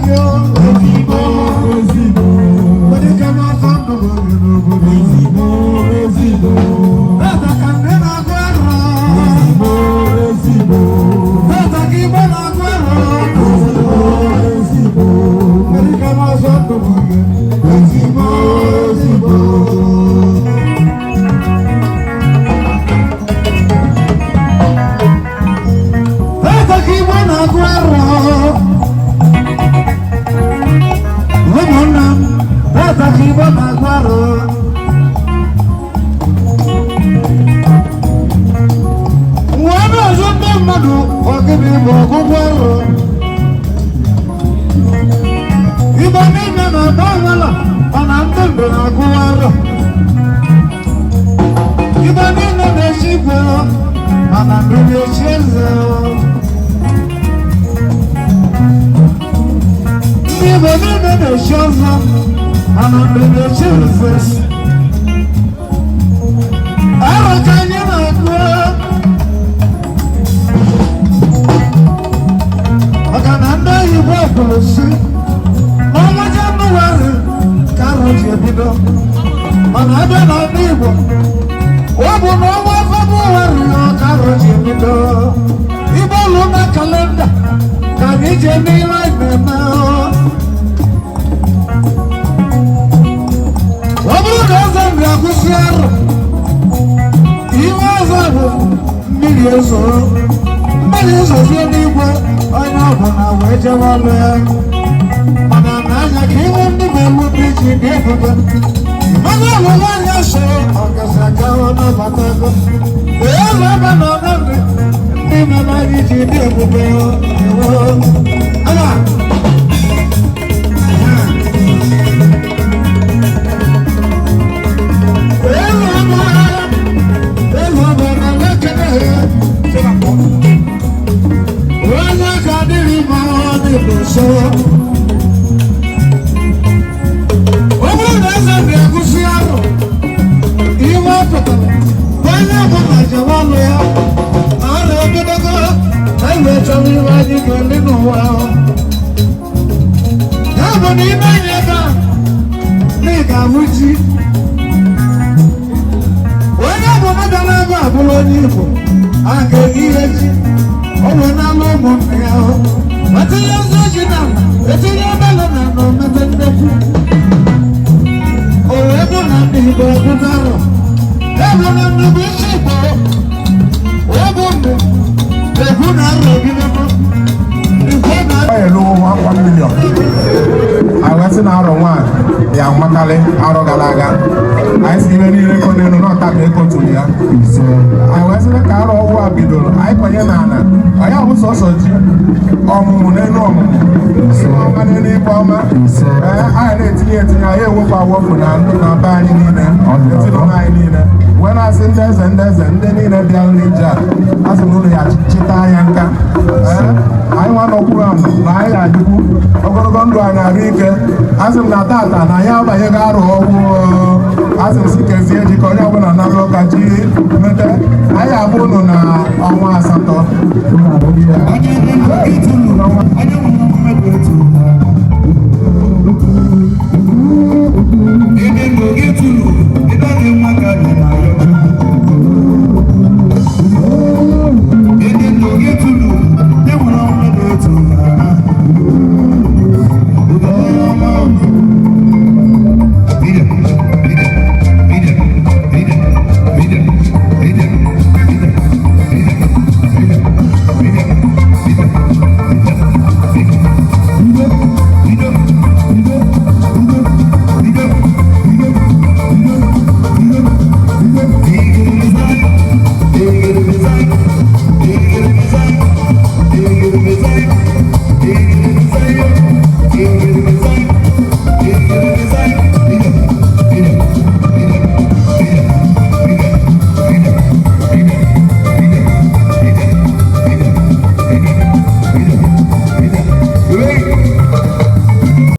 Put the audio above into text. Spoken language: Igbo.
gị o. Ezigbo, ezigbo. Onye ka na-azọ ndụ gị n'obodo. Ezigbo, ezigbo. Tata ka nne na-agụ arọ. Ezigbo, ezigbo. Tata ka igbo na-agụ arọ. Ezigbo, ezigbo. Onye ka na-azọ ndụ gị. Ezigbo, ezigbo. Tata ka igbo na-agụ arọ. Ụmụnna m, tata ka igbo na-agụ arọ. Nwa na-azụ ndị mmadụ ọgịnị bụ ọgụgụ arọ. Igbo niile na-agba ọnwala mana ndị ndụ na-agụ arọ. Igbo niile na-echi igwe mana ndụ na-echi eze. Ndị Igbo niile na-echi ọzọ mana ndụ na-echi nze. Arọ ka anyị na-agụ maka na ndị oyibo kwuru sị n'ọnwa Jenụwarị ka arọ ji ebido, mana abịa na ndị Igbo ọ bụ n'ọnwa Febụwarị ka arọ ji ebido. Igbo lụ na kalenda ka anyị ji eme ihe anyị na-eme. Ọ bụrụ na eze nri agụsị arọ, ihe ọzọ bụ mmiri ezo, mmiri ezozie n'igwe, onye ọbụla wee jewe ọlụ ya. Mana n'anya ka ihu ndị na-elu ndị ji dị ebube mmanụ ọlụlụ anya so ọgazi aga nabata ego ee ebe na ọna nri ndị nọ n'anya ji dị ebube ewo ama. Onye ka dịrị ma ọ dị nso. Ọ bụrụ na eze na-egusi arụ, ihe ọ pụtara onye ọbụla jewe ọlụ ya na ọ na-ebidogo na iwe chọrọ ihe anyị ga-eli n'ụwa. Ya bụ na ime anyị ebe a na ị ga-ahụ ji. Onye ọbụla bịara ebe a bụrụ onye Igbo a ga-enye ihe ji o wee n'ala ụmụnne ya hụ ma tinye ozu ji na ala etinye obele na na omete nnekwu o wee bụ na ndị Igbo ebugo arọ. Ya bụ na nnukwu isi Igbo ọ bụ ndụ ekwu na arọ ebidogo Igbo na Ọ eluwo 1 million. Anyị wee sị na arọ nwa ya amakarị arọ gara aga. Anyị si ibe niile kọ n'elu n'ọta ka ekoturu ya. Anyị wee sị ka arọ ọhụụ a bidoro, anyị kwenye n'ala. Anyị abụ sọsọ ji ọmụmụ n'elu ọmụmụ. Ife ọma n'elu ife ọma. Ee, anyị na-etinye etinye, anyị ewepụ awọpụ na ndụ na be anyị niile, ezinụlọ anyị niile. Wee na-asị ndị eze ndị eze ndị niile bịara n'ije a, asị m unu ya chịta anya nka. Ee, anyị nwa nọkwuru anọ na anyị ga-adịkwu ogologo ndụ anyị arụ ike. Asị m na tata na anyị abanyego arụ ọgwụ. Asị m si kezie ji ka onye ọbụla nara ụka ji mete. Anyị abụ unu na ọnwa asatọ.